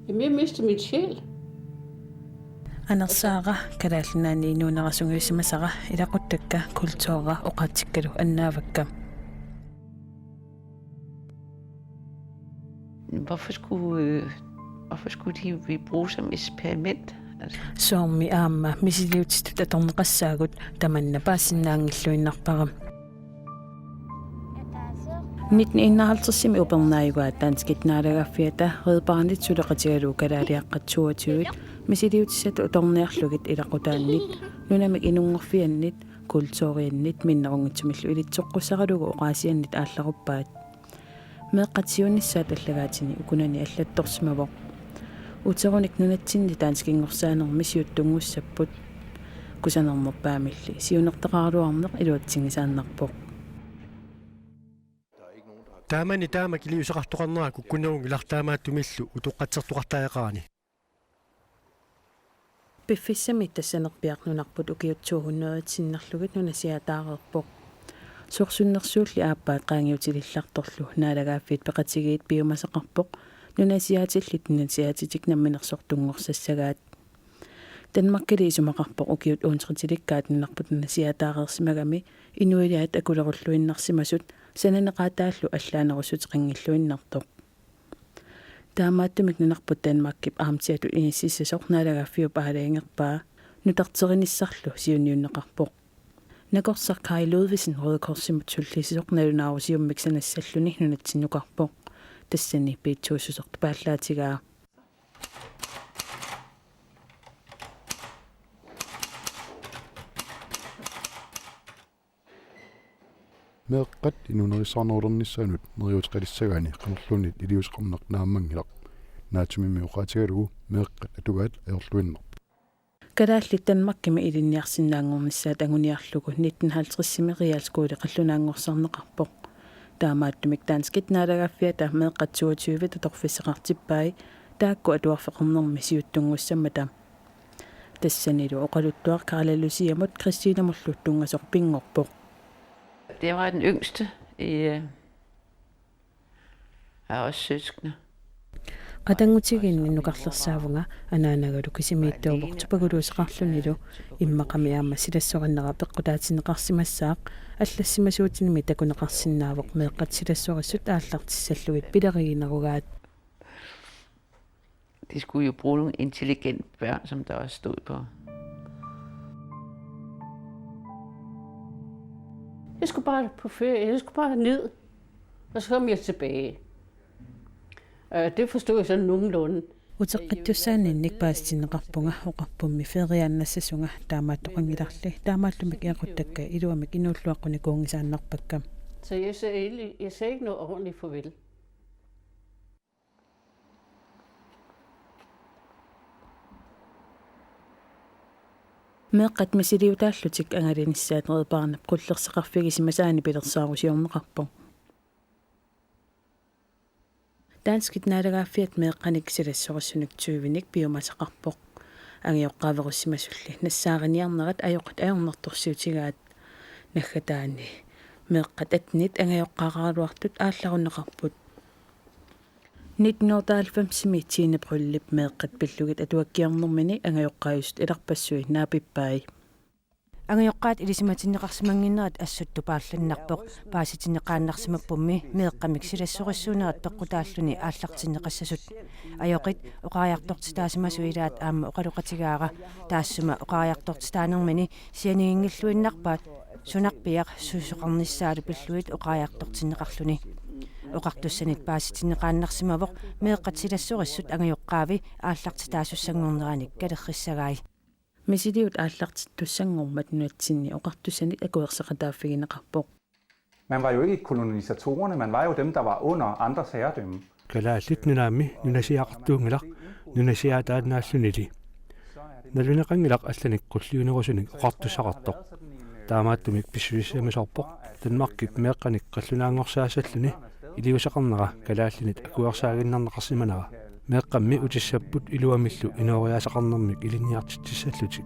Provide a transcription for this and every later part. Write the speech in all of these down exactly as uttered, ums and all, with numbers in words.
Jamen, jeg mistede min sjæl. Anersaara Kalaallit Nunaanni inuunera sungiusimasara ilaquttakka kulturia oqaatsikkalu annaavakka. Hvorfor skulle, øh, hvorfor skulle de vi bruge som eksperiment? Altså, Soormi aamma misiliutitut atorneqassaagut, tamanna paasinnaanngilluinnarpara. Nitten enoghalvtredsimi upernaajugaat danskit naalagaaffiata Red Barnet suleqatigalugu Kalaaliaqqat toogtyve misiliutissatut utorniarlugit ilaqutaannit, nunamik inunngorfiannit, kulturiannit minnerunngitsumillu ilitsoqqussaralugu oqaasiannit aallaruppaat. Meeqqat siunissaat allagaatini ukunani allattorsimavoq. Uterunik nunatsinni danskinngorsaannermi siuttunngussapput. Kusanarnerpaamilli siunertaqaraluarneq iluatsinngisaannarpoq. Taamani taama iliuuseqartoqarnera kukkunnarunngilaq, taamaattumillu utoqqatsertoqartariaqarani. Piffissami tassanerpiaq nunarput ukiut to hundrede sinnerlugit nunasiaataareerpoq. Sorsunnersuulli aappaat qaangiutilillartorlu naalagaaffiit peqatigiit piumasaqarpoq nunasiaatillit nunasiaatitik namminersortunngorsassagaat. Danmarkili isumaqarpoq ukiut uuntritilikkaat nunarput nunasiaataareersimagami inuiaat akulerulluinnarsimasut sananeqaataallu allaanerussuteqanngilluinnartoq. Taamaattumik nunarput Danmarkip amtiatut inississasoq naalagaaffiup aalajangerpaa nutarterinissarlu siunniunneqarpoq. Nakorsaq Kaj Ludvigsen Røde Korsimut sullissisoq nalunaarut siummikkut sanassalluni nunatsinnukarpoq. Tassani piitsuussusertut paallaatigaa. Meeqqat inuunerissarnerulernissaannut neriuuteqalissagaanni qanorluunniit iliuuseqarneq naammanngilaq. Naatsumimmi oqaatigalugu meeqqat atugaat ajorluinnarput. Kalaallit Danmarkimi ilinniarsinnaanngornissaat anguniarlugu nitten halvtredsimi realskole qallunaanngorsarneqarpoq. Taamaattumik danskit naalagaaffiata meeqqat toogtyve atorfissaqartippai taakku atuarfeqarnermi siuttunngussammata. Tassanilu oqaluttuaq Karla Luciamut Kristinamullu tunngasoq pinngorpoq. Det var den yngste i, øh, har også søskende. Qatanngutigiinni nukarlersaavunga, anaanagalu kisimiittuuvoq tupaguluuseqarlunilu. Immaqami aamma silassorinnera peqqutaatinneqarsimassaaq, allassimasuutinimi takuneqarsinnaavoq meeqqat silassorissut aallartissallugit pileriginerugaat. De skulle jo bruge nogle intelligente børn, som der også stod på. Jeg skulle bare på ferie, jeg skulle bare ned, og så kom jeg tilbage. Øh, det forstod jeg sådan nogenlunde. Uteqqittussaaninnik paasitinneqarpunga, oqarpummi feriaannassasunga, taamaattoqanngilarli, taamaallummik ilaquttakka iluamik inuulluaqqunikuunngisaannarpakka. Så jeg, så egentlig, jeg sagde ikke noget ordentligt farvel. Meeqqat misiliutaallutik angalanissaat Red Barnet qullersaqarfigisimasaani pilersaarusiorneqarpoq. Danskit naalagaaffiat meeqqanik silassorissunik tyvenik piumasaqarpoq. Angajoqqaaverussimasulli nassaariniarnerat ajoqit ajornartorsiutigaat. Naggataani meeqqat attenit angajoqqaaraluartut aallarunneqarput. Nitten otteoghalvfemsimi Tine Bryllip meeqqat pillugit atuakkiornermini angajoqqaajusut ilarpassui naapippai. Angajoqqaat ilisimatinneqarsimannginnerat assut tupaallannarpoq, paasitinneqaannarsimappummi meeqqamik silassorissuunerat peqqutaalluni aallartinneqassasut. Ajoqit oqariartortitaasimasut ilaat aamma oqaloqatigaara, taassuma oqariartortitaanermini sianiginngilluinnarpaat sunarpiaq susoqarnissaalu pillugit oqariartortinneqarluni. Oqartussanit paasitinneqaannarsimavoq meeqqat silassorissut angajoqqaavi aallartitaasussanngorneranik kalerrissagai. Misiliut aallartittussanngormat nunatsinni oqartussanit akuerseqataaffigineqarpoq. Man var jo ikke kolonisatorerne, man var jo dem, der var under andres herredømme. Kalaallit Nunaanni nunasiaqartuunngilaq, nunasiaataannaallunili. Naluneqanngilaq allanik qulliunerusunik oqartussaqartoq. Taamaattumik pissusissamisoorpoq Danmarkip meeqqanik qallunaanngorsaassalluni iliuuseqarnera kalaallinit akuersaaginnarneqarsimanera. Meeqqammi utissapput iluamillu inooriaaseqarnermik ilinniartitsissallutik.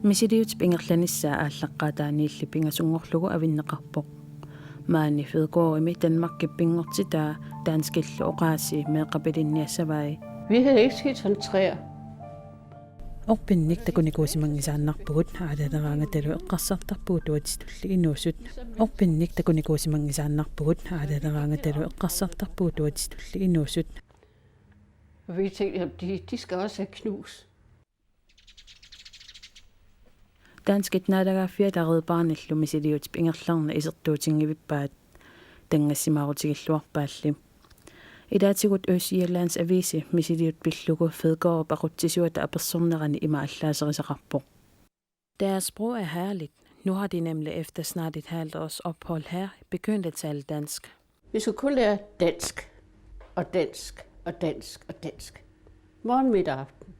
Misiliutip ingerlanissaa aallaqqaataaniilli pingasunngorlugu avinneqarpoq. Maani Fedgårdimi Danmarkip pinngortitaa danskillu oqaasii meeqqap ilinniassavai. Vi havde ikke set sådan træer. Orpinnik takunikuusimanngisaannarpugut, aalaaleraangatalu eqqarsartarpugut uatsitulli inuusut. Orpinnik takunikuusimanngisaannarpugut, aalaaleraangatalu eqqarsartarpugut uatsitulli inuusut. Og vi tænkte, at de, de skal også have knus. Danskit naalagaaffiata Red Barnillu misiliutip ingerlanerani isertuutinngivippaat, tanngassimaarutigilluarpaalli. Ilaatigut Østjyllands Avisi misiliut pillugu Fedgårdip aqutsisuata apersornerani ima allaaserisaqarpoq: Deres sprog er herligt. Nu har de nemlig efter snart et halvt års ophold her begyndt at tale dansk. Vi skal kun lære dansk og dansk og dansk og dansk. Morgen, middag, aften.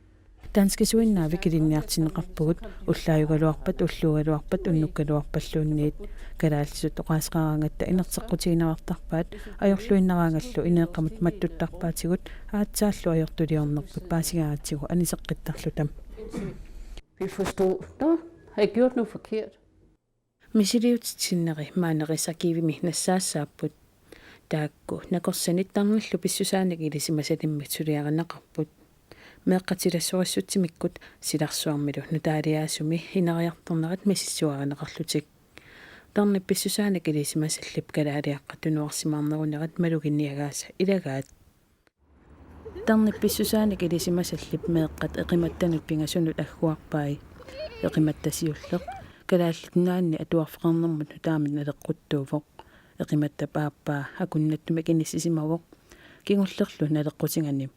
Danskisuinnaavi ilinniartinneqarpugut, ullaajugaluarpat, ulluugaluarpat, unnukkaluarpalluunniit. Kalaallisut oqaaseqaraangatta inerteqqutigineqartarpaat, ajorluinnaraangallu ineeqqamut mattuttarpaatigut aatsaallu ajortuliornerput paasigaangatsigu aniseqqittarluta. Vi forstod. Nå, har jeg gjort noget forkert? Misiliutit sinneri maani Rigsarkivimi nassaassaapput. Taakku nakorsanit tarnillu pissusaanik ilisimasalimmik suliarineqarput. Meeqqat silassorissutsimikkut silarsuarmilu nutaaliaasumi ineriartornerat misissuarineqarlutik. Tarnip pissusaanik ilisimasallip kalaaliaqqat tunuarsimaarnerunerat maluginiagaasa ilagaat. Tarnip pissusaanik ilisimasallip meeqqat eqimattanut pingasunut agguarpai. Eqimatta siulleq Kalaallit Nunaanni atuarfeqarnermut nutaamik naleqquttuuvoq. Eqimattap aappaa akunnattumik inissisimavoq, kingullerlu naleqqutigani.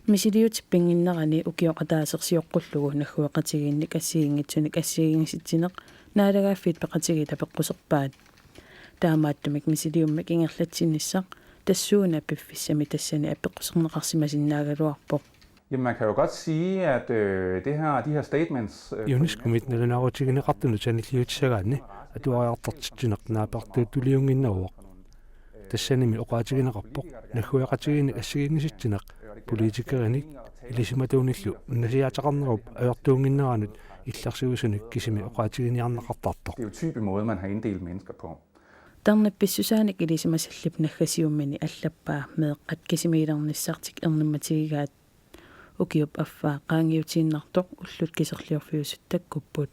Misiliutip pinnginnerani ukioq ataaseq sioqqullugu naggueqatigiinnik assigiinngitsunik assigiinngitsineq Naalagaaffiit Peqatigiit apeqquserpaat. Taamaattumik misiliummik ingerlatsinnissaq tassuuna piffissami tassani apeqquserneqarsimasinnaagaluarpoq. Jamen, man kan jo godt sige, at øh, det her, de her statements... Øh, I UNESCO-mit nalunaarutigineqartunut sanilliutissagaanni atuariartortitsineq naapertuuttuliunnginnavoq. Tassanimi oqaatigineqarpoq naggueqatigiinnik assigiinngitsineq politikerinik ilisimatuunillu nasiaataqarnerup ajortuunnginneranut illersuisunik kisimi oqaatiginiarneqartartoq. Stereotype måde, man har inddelt mennesker på. Tarnip pissusaanik ilisimasallip naggasiummini allappaa meeqqat kisimiilernissartik ernummatigigaat. Ukiup affaa qaangiutiinnartoq ullut kiserliorfiusut takkupput.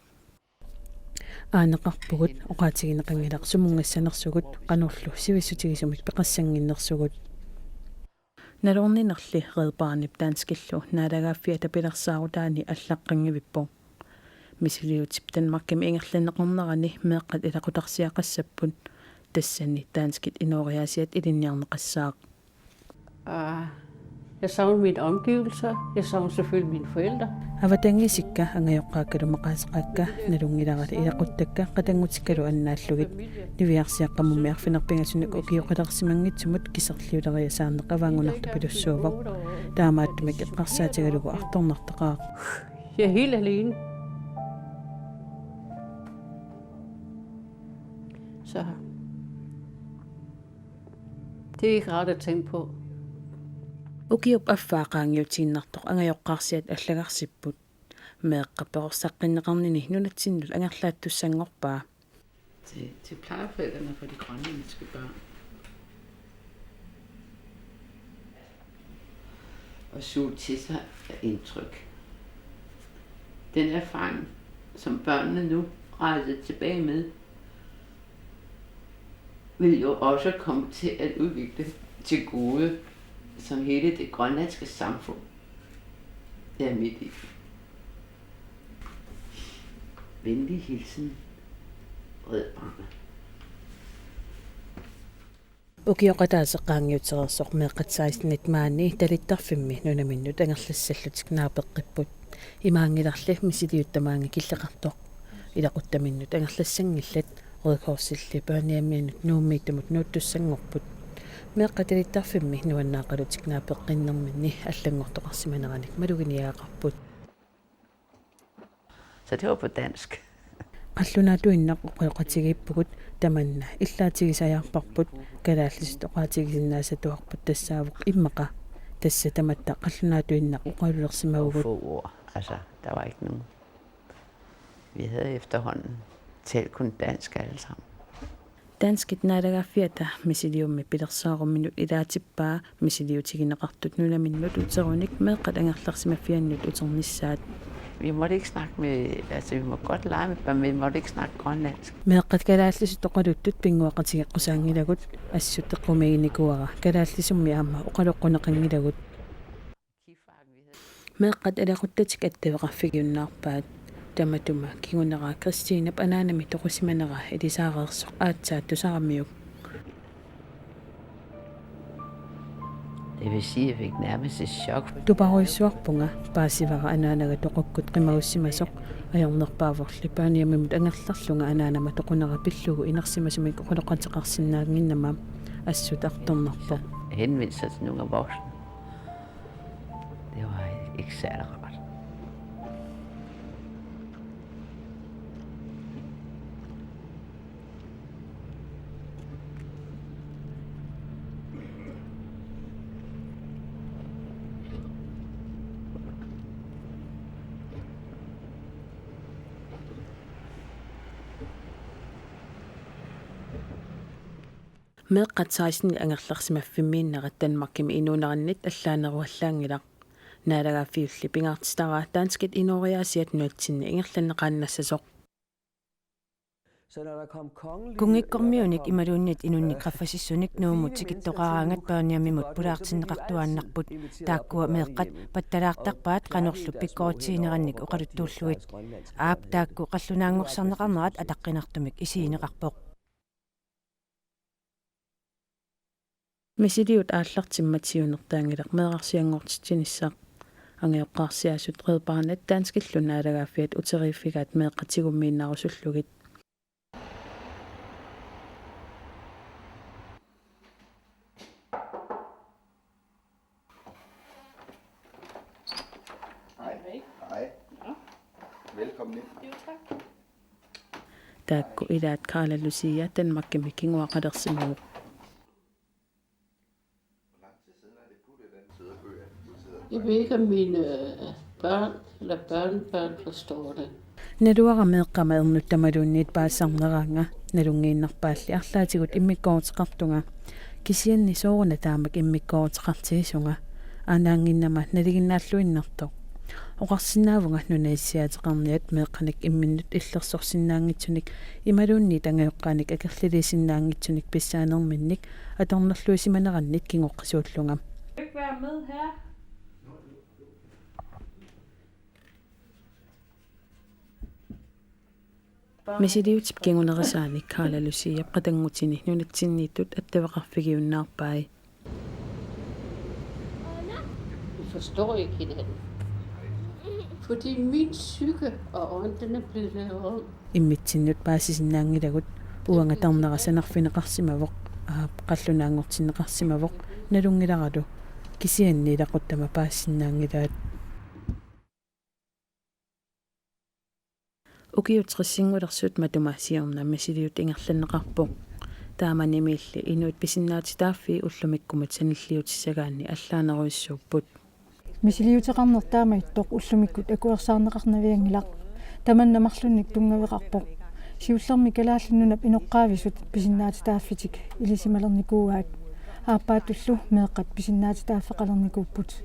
Aaneqarpugut oqaatigineqanngilaq sumunngassanersugut qanorlu sivissutigisumik peqassannginnersugut. Nalorninerli Red Barnip danskillu naalagaaffiata pilersaarutaani allaqqanngivippoq. Misiliutip Danmarkimi ingerlanneqarnerani meeqqat ilaqutarsiaqassapput, tassani danskit inooriaasiat ilinniarneqassaaq. Og jeg savner mine omgivelser. Jeg savner selvfølgelig mine forældre. Avatangiisikka, angajoqqaakkalu maqaaseqaakka, nalunngilarali ilaquttakka qatanngutikkalu annaallugit. Niviarsiaqqammummi arfineq-pingasunik ukioqalersimanngitsumut kiserliuleriasaarneq avaanngunartupilussuuvoq. Taamaattumik eqqarsaatigalugu artornartaqaaq. Jeg er helt alene. Så det er ikke rart at tænke på. Ukiup affaa qaangiutiinnartoq angajoqqaarsiat allagarsipput. Meeqqap perorsaqqinneqarnini nunatsinnut angerlaattussanngorpaa. Til, til plejeforældrene for de grønlandske børn. Og suge til sig af indtryk. Den erfaring, som børnene nu rejser tilbage med, vil jo også komme til at udvikle til gode, som hele det grønlandske samfund, det er midt i. Venlig hilsen, Red Barnet. Ukioq ataaseq qaangiutereersoq meeqqat sekstenit maani talittarfimmi nunaminnut angerlassallutik naapeqqipput. Imaanngilarli misiliut tamaanga killeqartoq. Ilaquttaminnut angerlassanngillat, Røde Korsilli børnehjemmianut Nuummiittumut nuuttussanngorput. Meeqqat talittarfimmi nuannaaqalutik naapeqqinnerminni allanngortoqarsimaneranik maluginiagaqarput. Så det var på dansk. Qallunaatuinnaq oqaloqatigiippugut, tamanna illaatigisajaarparput, kalaallisut oqaatigisinnaasatuarput tassaavoq immaqa. Tassa tamatta qallunaatuinnaq oqalulersimavugut. Få ord. Altså, der var ikke nogen. Vi havde efterhånden talt kun dansk alle sammen. Danskit naalagaaffiata misiliummi pilersaaruminut ilaatippaa misiliutigineqartut nunaminnut uterunik meeqqat angerlarsimaffiannut uternissaat. Vi måtte ikke snakke med, altså vi må godt lege med børn, men vi måtte ikke snakke grønlandsk. Meeqqat kalaallisut oqaluttut pinnguaqatigeqqusaanngilagut, assut eqqumiiginikuuara kalaallisummi aamma oqaloqquneqanngilagut. Meeqqat alequttatik attaveqarfigiunnaarpaat. Tamatuma kingunera Kristinap anaanami toqusimanera ilisaareersoq aatsaat tusaramiuk. Det vil sige, jeg fik nærmest et chok. Tuparujussuarpunga, paasivara anaanaga toqukkut qimagussimasoq, ajornerpaavorli børnehjemimut angerlarlunga anaanama toqunera pillugu inersimasumik oqaloqateqarsinnaannginnama, assut artornarpoq. Henvendte sig til nogle af voksne. Det var ikke særlig rart. Meeqqat seksten angerlarsimaffimmiinnerat Danmarkimi inuunerannit allaaneruallaanngilaq. Naalagaaffiulli pingaartitaraa danskit inooriaasiat nunatsinni ingerlanneqaannassasoq. Kunngikkormiunik imaluunniit inunnik qaffasissunik Nuummut tikittoqaraangat børnehjemimut pulaartinneqartuaannarput, taakkua meeqqat pattalaartarpaat qanorlu pikkoritsiginerannik oqaluttuullugit. Aap, taakku qallunaanngorsarneqarnerat ataqqinartumik isigineqarpoq. Misiliut aallartimmat siunertaanngilaq meerarsianngortitsinissaq. Angajoqqaarsiaasut Red Barnet danskillu naalagaaffiat uteriiffigaat meeqqat tigummiinnarusullugit. Hej. Hej. Velkommen ind. Jo, tak. Taakku ilaat Karla Lucia Danmarkimi kinguaqalersimavoq. Jeg ved ikke, om mine øh, børn eller børnebørn forstår det. Naluara meeqqama ernut tamaluunniit paasisarneraanga, nalunngiinnarpaalli arlaatigut immikkoorteqartunga. Kisianni sooruna taamak immikkoorteqartigisunga? Aanaannginnama nalinginnaalluinnartoq. Oqarsinnaavunga nunap issiaateqarniat meeqqanik imminnut illersorsinnaanngitsunik imaluunniit angajoqqaanik akerliliisinnaanngitsunik pissaanerminnik atornerluisimanerannit kingoqqisuullunga. Ikke være med her. Misiliutip kingunerisaanik Karla Luciap qatanngutini nunatsinniittut attaveqarfigiunnaarpai. Vi forstår ikke hinanden. Fordi min psyke og ånd, den er blevet lavet om. Immitsinnut paasisinnaanngilagut, uanga tarnera sanarfineqarsimavoq, aap, qallunaanngortinneqarsimavoq, nalunngilaralu, kisianni ilaquttama paasisinnaanngilaat. Ukiut tressinngulersut matuma siorna misiliut ingerlanneqarpoq. Taamanimiilli inuit pisinnaatitaaffii ullumikkumut sanilliutissagaanni allaanerujussuupput. Misiliuteqarneq taama ittoq ullumikkut akuersaarneqarnavianngilaq. Tamanna marlunnik tunngaveqarpoq. Siullermik Kalaallit Nunap inoqqaavisut pisinnaatitaaffitik ilisimalernikuuaat. Aappaattullu meeqqat pisinnaatitaaffeqalernikuupput.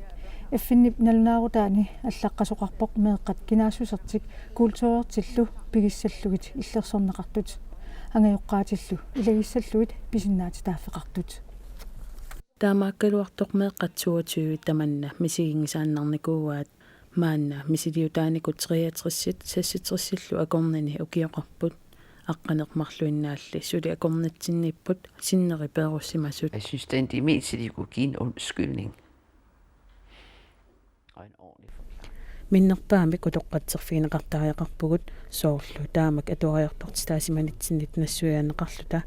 F N-ip nalunaarutaani allaqqasoqarpoq meeqqat kinaassusertik kulturertillu pigissallugit illersorneqartut. Angajoqqaatillu ilagissallugit pisinnaatitaaffeqartut. Taamaakkaluartoq meeqqat toogtyve tamanna misiginngisaannarnikuuaat. Maanna misiliutaanikut treogtressit seksogtressillu akornanni ukioqarput. Aqqaneq-marluinnaalli suli akornatsinniipput sinneri peerussimasut. Jeg synes, den, de mener, de kunne give en undskyldning. Og en ordentlig forklaring. Minnerpaamik utoqqatserfigineqartariaqarpugut, soorlu taamak atuariartortitaasimanitsinnik nassuiaanneqarluta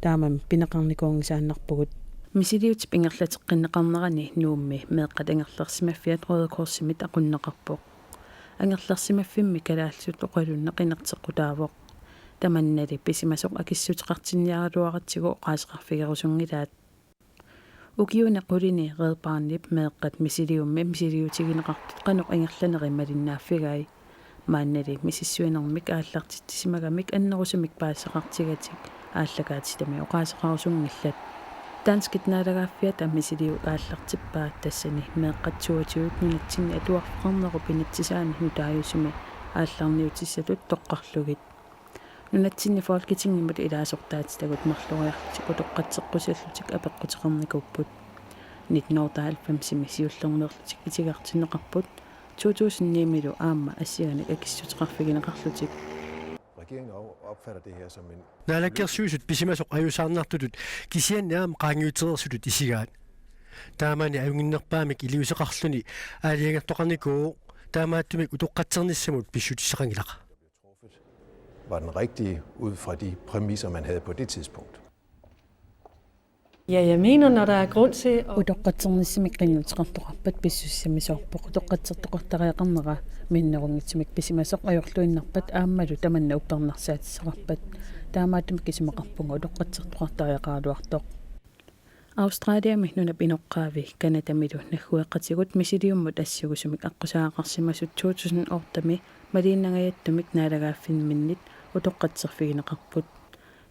taamami pineqarnikuunngisaannarpugut. Misiliutip ingerlateqqinneqarnerani Nuummi meeqqat angerlarsimaffiat Røde Korsimit aqunneqarpoq. Angerlarsimaffimmi kalaallisut oqalunneq inerteqqutaavoq. Tamannali pisimasoq akissuteqartinniaraluaratsigu oqaaseqarfigerusunngilaat. Ukiuni qulini Red Barnetip meeqqat misiliummi misiliutigineqartut qanoq ingerlanerit malinnaaffigai. Maannali misissuinermik aallartitsisimagamik annerusumik paasisaqartigatik aallakaatitami oqaaseqarusunngillat. Danskit naalagaaffiata misiliut aallartippaat tassani meeqqat toogtyve nunatsinni atuarfeqarnerup inatsisaani nutaajusunik aallarniutissatut toqqarlugit. Nunatsinni Folketingimut ilaasortaatitagut marloriarlutik utoqqatseqqusallutik apeqquteqarnikuupput. Nitten otteoghalvfemsimi siullermeerlutik itigartinneqarput, to tusind ni-milu aamma assiganik akissuteqarfigineqarlutik. Regeringen op- opfatter det her som en Naalakkersuisut pisimasoq ajuusaarnartutut kisianni aamma qaangiutereersutut isigaat. Taamani ajunnginnerpaamik iliuuseqarluni aalajangertoqarnikuuvoq, taamaattumik utoqqatsernissamut pissutissaqanngilaq. Var den rigtige ud fra de præmisser, man havde på det tidspunkt. Ja, jeg mener, når der er grund til at Utoqqatsernissamik qinnuteqartoqarpat pissusissamisoorpoq utoqqatsertoqartariaqarnera, minnerunngitsumik pisimasoq ajorluinnarpat aammalu tamanna uppernarsaatissaqarpat. Taamaattumik isumaqarpunga utoqqatsertoqartariaqaraluartoq. Australiami nunap inoqqaavi Canadamilu naggueqatigut misiliummut assingusumik aqqusaaqqaarsimasut to tusind otte-mi maliinnangajattumik naalagaaffinnit utoqqatserfigineqarput.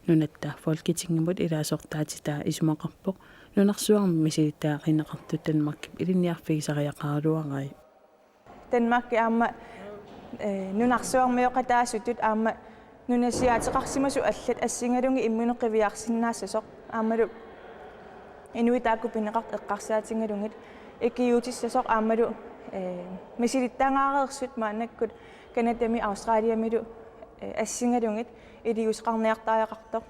Nunatta Folketingimut ilaasortaatitaa isumaqarpoq nunarsuarmi misilittagaqarneqartut Danmarkip ilinniarfigisariaqaraluarai. Danmarki aamma eh, nunarsuarmioqataasutut aamma nunasiaateqarsimasut allat assigalugit imminut qiviarsinnaassasoq aammalu inuit taakku pineqartut eqqarsaatigalugit ikiuutissasoq aammalu eh, misilittagaqareersut maannakkut Canadami Australiamilu eh, assigalugit iliuuseqarniartariaqartoq.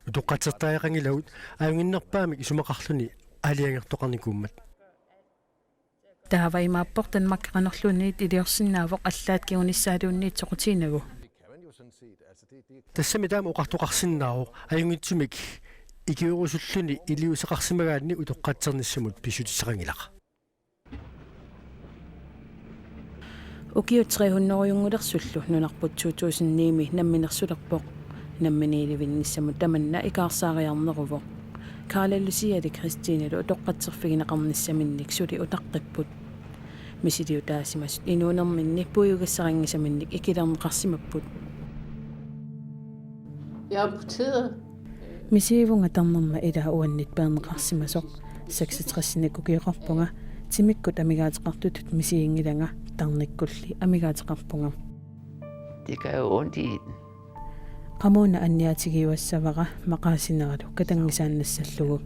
Utoqqatsertariaqanngilagut ajunnginnerpaamik isumaqarluni aalajangertoqarnikuummat. Taava imaappoq Danmarki qanorluunniit iliorsinnaavoq allaat kingunissaaluunniit soqutiginagu. Tassami taama oqartoqarsinnaavoq, ajunngitsumik ikiuerusulluni iliuuseqarsimagaanni utoqqatsernissamut pissutissaqanngilaq. Ukiut tre hundrede-unngulersullu nunarput to tusind ni-mi namminersulerpoq. Namminiilivinnissamut tamanna ikaarsaariarneruvoq. Karla Luciali Christinilu utoqqatserfigineqarnissaminnik suli utaqqipput. Misiliutaasimasut inuunerminni puiugassarinngisaminnik ikilerneqarsimapput. Jeg er amputeret. Misiivunga tarnerma ilaa uannit peerneqarsimasoq. Seksogtres-inik ukioqarpunga, timikkut amigaateqartutut misiginngilanga, tarnikkulli amigaateqarpunga. Det gør jo ondt i en. Qamuuna anniaatigiuassavara maqaasineralu katanngisaannassallugu.